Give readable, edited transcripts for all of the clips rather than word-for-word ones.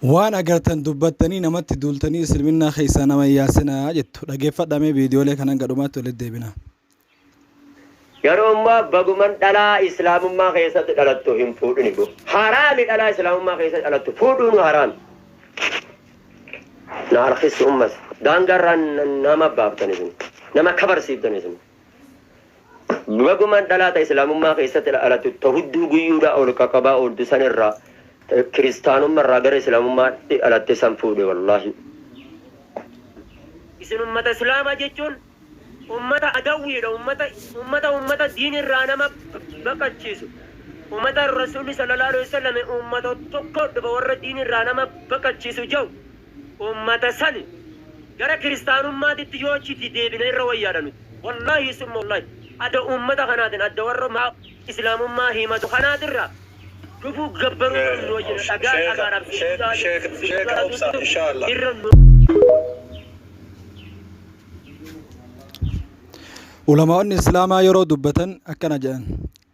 Waan agartan dubbattanii namatti duultanii isliminnaa keessaa nama hin yaasinaa jettu. Dhageeffadhaa mee viidiyoolee kana hanga dhumaatti walitti deebina. Garuu immoo baguman dhalaa islaamummaa keessatti dhalattu hin fuudhini bo. Haraami dhalaa islaamummaa keessatti dhalattu fuudhuunu haraami. Na harkissu ummas daangaarraa nama baaftan isin nama kabarsiiftan isin. Bagumaan dhalaa ta islaamummaa keessatti dhalattu ta hudduu guyyuudhaa ol qaqabaa ooltu san irraa ta kiristaanumma irraa gara islaamummaatti dhalatte san fuudhe wallaahi. Isin ummata islaamaa jechuun ummata adawwiidha ummata ummata ummata diin irraa nama baqachiisu ummata rasuulli sallallahu alaihi wasallam ummata tokko dhufa warra diin irraa nama baqachiisu jau Ummata sani gara kiristaanummaatitti yoo achiti deebine irra wayyaadha nuti. Wallaahi summa wallaahi adda ummata kanaatin adda warra maa islaamummaa himatu kanaatirraa dhufuu gabbaruu irra nu wayyadha. Dhagaa Sheeka dhagaadhaaf sheek sujuudaa sheek sheeka obsa sujuudaa inshallah. irra nu Ulamaa'onni Islaamaa yeroo dubbatan akkana jedhan.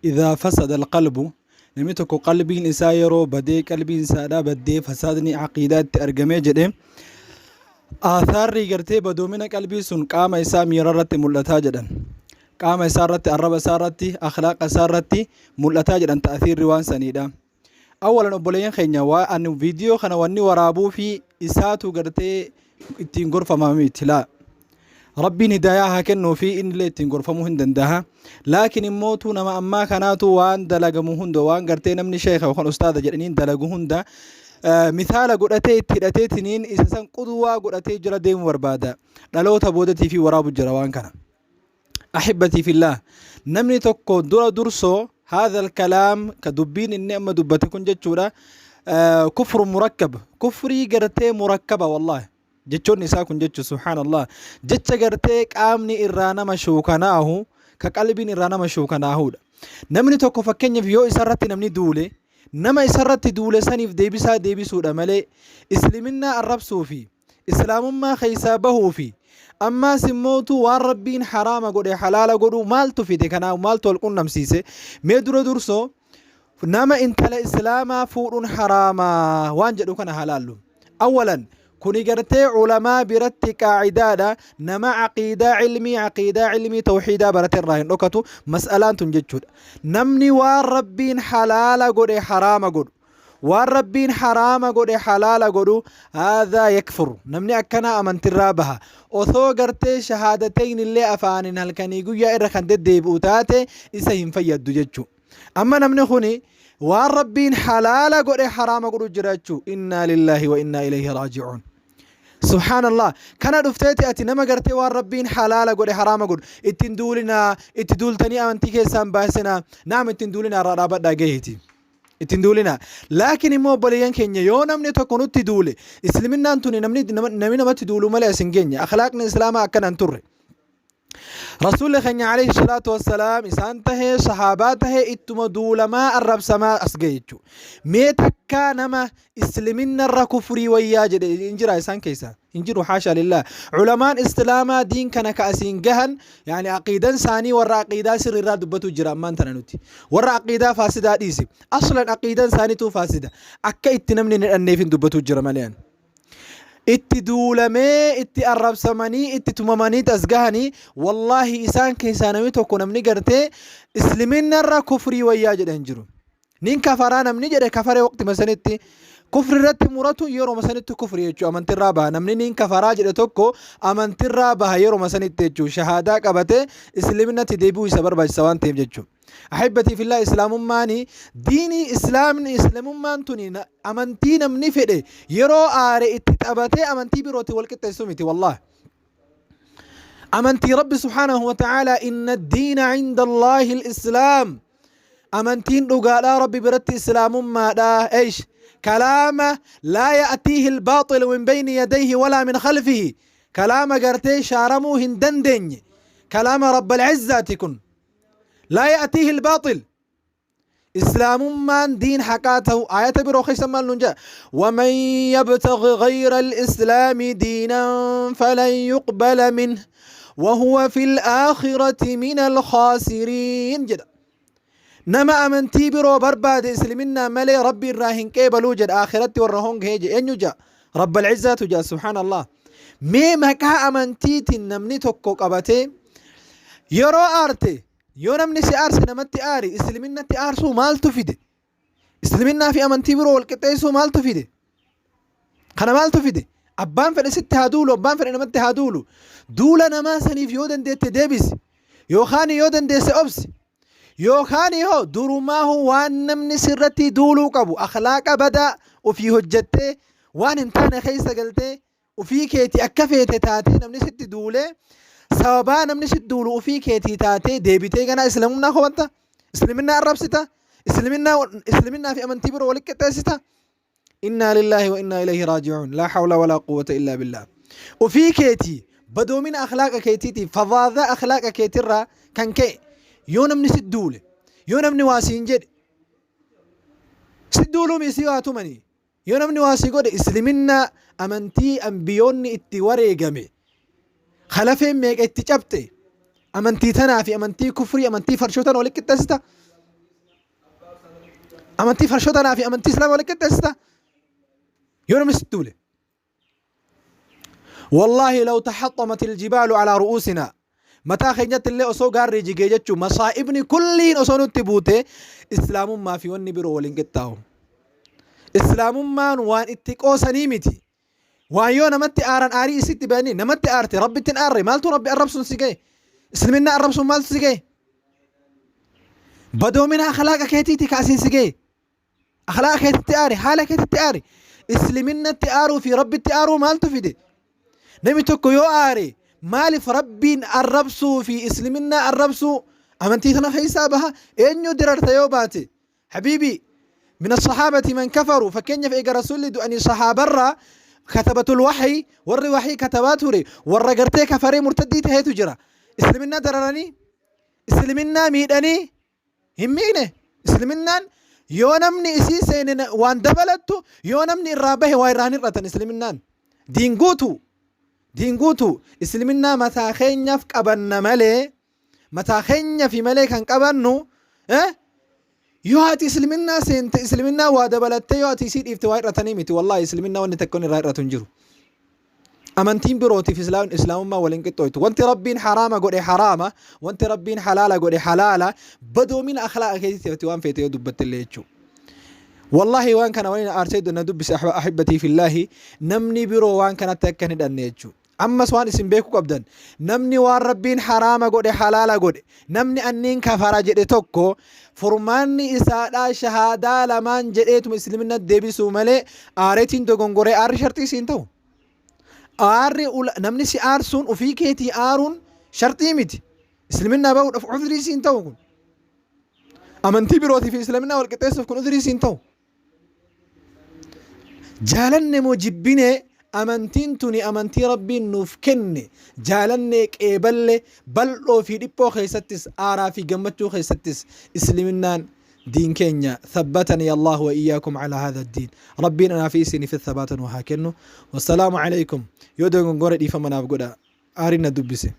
Idhaa fasada alqalbu Namni tokko qalbiin isaa yeroo badee qalbiin isaadhaa baddee fasaadni aqiidaa itti argamee jedhe aathaarri gartee badoomina qalbii sun qaama isaa miira irratti mul'ataa jedhan. Qaama isaa irratti, arraba isaa irratti, akhlaaqa isaa irratti mul'ataa jedhan ta'athiirri waan saniidha. Awwalan obboleeyyan keenya waa ani viidiyoo kana wanni waraabuu fi isaatu gartee ittiin gorfamaa miti laa. Rabbiin hidaayaa haa kennuu fi innillee ittiin gorfamuu hin danda'a. Laakiin immootu nama ammaa kanaatu waan dalagamu hunda waan gartee namni sheeka yookaan ustaada jedhaniin dalagu hunda mithaala godhatee itti hidhateetiniin isa san qudwaa godhatee jira deemuu barbaada. Dhaloota boodatii fi waraabu jira waan kana. Ahibbatii fillah namni tokko dura dursoo haadha kalaam ka dubbiin inni amma dubbate kun jechuudha kufru murakkab kufrii gartee murakkaba wallaahi. Jechoonni isaa kun jechu subhaanallah jecha gartee qaamni irraa nama shuukanaahu ka qalbiin irraa nama shuukanaahuudha. Namni tokko fakkeenyaaf yoo isarratti namni duule nama isarratti duule saniif deebisaa deebisuudha malee isliminnaa arrabsuu fi islaamummaa keessaa bahuu fi ammaas immootu waan rabbiin haraama godhe halaala godhuu maaltu fide kanaa maaltu wal qunnamsiise mee dura dursoo nama intala islaamaa fuudhuun haraamaa waan jedhu kana haa laallu. Awwalan kuni gartee ulamaa biratti qaacidaadha nama aqiidaa cilmii aqiidaa cilmii tawxiidaa barate irraa hin dhokatu mas'alaan tun jechuudha. Namni waan rabbiin halaala godhe haraama godhu waan rabbiin haraama godhe halaala godhu haadhaa yakfur namni akkanaa amantirraa baha osoo gartee shahaadateyn illee afaanin halkanii guyyaa irra kan deddeebi'u taate isa hin fayyaddu jechuudha. Amma namni kuni waan Rabbiin halaala godhe haraama godhu jira jechuu. Innaa lillaahi wa innaa ilayhi raaji'uun. Subhaanallah. Kana dhufteeti ati nama gartee waan Rabbiin halaala godhe haraama godhu. Ittiin duulinaa, itti duultanii amantii keessaan baasinaa. Naam ittiin duulinaa irraa dhaabadhaa gaheeti. Ittiin duulinaa. Laakiin immoo obboleeyyan keenya yoo namni tokko nutti duule isliminnaan tuni namni namni namatti duulu malee as hin geenye. Akhlaaqni islaamaa akkana hin turre. Rasuulli keenya alayhi salaatu wassalaam isaan tahee sahaabaa tahee ittuma duulamaa arrabsamaa as gahe jechuudha. Mee takkaa nama isliminnarra kufrii wayyaa jedhe hin jira isaan keessa hin jiru haasha lillah. Ulamaan islaamaa diin kana ka asiin gahan yaani aqiidan isaanii warra aqiidaa sirriirraa dubbatu jira ammaan tana nuti. Warra aqiidaa faasidaa dhiise. Aslan aqiidan isaaniituu faasida. Akka itti namni hin hidhanneef hin dubbatu jira malee. Itti duulamee itti arrabsamanii itti tumamanii as gahanii wallaahi isaan keessaa namni tokko namni gartee isliminnarra kufrii wayyaa jedhe hin jiru. Nin kafaraa namni jedhe kafaree waqtima sanitti kufri irratti muratu yeroo sanitti kufri jechuudha amantirraa baha namni nin kafaraa jedhe tokko amantirraa baha yeroo sanitti jechuudha shahaadaa qabatee isliminnatti deebi'uu isa barbaachisa waan ta'eef jechuudha. Ahibbatii fillah islaamummaani diinii islaamni islamummaan tuni amantii namni fedhe yeroo aare itti taphatee amantii birootti wal qixxeessu miti wallahi. Amantii Rabbi subhaanahu wa ta'ala inna diina cinda Allaahi al-islaam amantiin dhugaadhaa Rabbi biratti islaamummaadha eish kalaama laa ya'tiihi al-baaxilu min bayni yadayhi walaa min khalfihi kalaama gartee shaaramuu hin dandeenye kalaama Rabbal Izzaati kun laa ya'tiihi albaaxil islaamummaan diin haqaa ta'u aayata biroo keessa maal nuun jedha waman yabtaghi ghayra alislaami diinan falan yuqbala minh wahuwa fi alaakhirati min alkhaasiriin jedha. Nama amantii biroo barbaade isliminnaa malee Rabbi irraa hin qeebaluu jedha, akhiratti warra hongahee jedhe. Eenyu ja'a? Rabbal Izzaatu ja'a, subhaanallah. Mee maqaa amantiitiin namni tokko qabatee yeroo aarte, yoo namni si aarse namatti aari, isliminnatti aarsuu maaltu fide? Isliminnaa fi amantii biroo wal qixxeessuu maaltu fide? Kana maaltu fide? Abbaan fedhe sitti haa duulu, abbaan fedhe namatti haa duulu. Duula namaa saniif yoo dandeette deebisi. Yookaan yoo dandeesse obsi. Yookaan yoo durumaahu waan namni sirratti duuluu qabu akhlaaqa badaa ofii hojjettee waan hin taane keessa galtee Ufii keetii akka feete taatee namni sitti duulee, sababaa namni sitti duulu ufii keetii taatee deebitee ganaa islaamummaa komatta, isliminnaa arrabsita, isliminnaa isliminnaa fi amantii biroo walitti qixxeessita. Innaa lillaahi wa innaa ilayhi raaji'uun. Laa hawla walaa quwwata illaa billaah. Ufii keetii badoomina akhlaaqa keetiitiif fadhaadhaa akhlaaqa keetirraa kan ka'e yoo namni sitti duule, yoo namni waa siin jedhe, sitti duuluu miisii waa tumanii. Yoo namni waa si godhe, isliminnaa amantii anbiyoonni itti wareegame, ka lafeen meeqa itti cabxe, amantii tanaa fi amantii kufrii, amantii farshoo tana walitti qixxeessita? Amantii farshoo tanaa fi amantii islaama walitti qixxeessita? Yoo namni sitti duule. Wallaahi law tahaxxamat iljibaalu alaa ru'uusinaa, mataa keenyatti illee osoo gaarri jigee jechuun, masaa'ibni kulliin osoo nutti buute, islaamummaa fi wanni biroo waliin qixxaawu. Islaamummaan waan itti qoosanii miti. Waan yoo namatti aaran aarii isitti bayanii namatti aarte rabbitti hin aarre. Maaltu rabbi arrabsuun si ga'e? Isliminnaa arrabsuun maaltu si ga'e? Badoomina akhlaaqa keetiiti kaasiin si ga'e. Akhlaaqa keetitti aari, haala keetitti aari. Isliminnatti aaruu fi rabbitti aaruu maaltu fide? Namni tokko yoo aare maaliif rabbiin arrabsuu fi isliminnaa arrabsuu amantii tana keessaa baha? Eenyu dirarta yoo baate? Habiibi, min as-sahaabati man kafaru. Fakkeenyaaf, eega rasuulli du'anii sahaabarraa katabatul waxyi, warri waxii katabaa ture, warra gartee kafaree murtaddii taheetu jira. Isliminnaa dararanii, isliminnaa miidhanii hin miine. Isliminnaan yoo namni isii seene waan dabalattu, yoo namni irraa bahe waa irraa hin hir'atan. Isliminnaan diin guutuu, diin guutuu. Isliminnaa mataa keenyaaf qabanna malee, mataa keenyafi malee kan qabannu. Yoo ati isliminnaa seente isliminnaa waa dabalattee, yoo ati isii dhiifte waa hir'atanii miti. Wallaahi, isliminnaa wanni takka irraa hir'atu hin jiru. Amantiin birootiif islaamummaa waliin qixxooytu. Wanti Rabbiin haraama godhe haraama, wanti Rabbiin halaala godhe halaala. Badoomina akhlaaqa keetiif ati waan feete yoo dubbatte illee jechuudha. Wallaahi, waan kana waliin aarsee na dubbise, ahibbatii fillaahi, namni biroo waan kanatti akka hin hidhanne jechuudha. Ammas waan isin beekuu qabdan, namni waan Rabbiin haraama godhe halaala godhe, namni anniin kafara jedhe tokko, furmaanni isaadhaa shahaadaa lamaan jedheetuma islimina deebisuu malee aareetiin dogongoree aarri sharxii siin ta'u. Aarri namni si aarsuun ofii keetii aaruun sharxii miti. Isliminaa bahuudhaaf udrii siin ta'u kun. Amantii birootii fi islaminaa wal qixxeessuuf kun udrii siin ta'u. Jaalanne moo jibbine, amantiin tuni amantii Rabbiin nuuf kenne, jaalannee qeeballe, bal'oo fi dhiphoo keessattis, aaraa fi gammachuu keessattis isliminnaan diin keenya. Thabbatani Allahu wa iyyakum ala hadha diin. Rabbiin anaa fi isiniif thabaata nu haa kennu. Wassalaamu alaikum. Yoo dogongore dhiifama naaf godha, aariin na dubbise.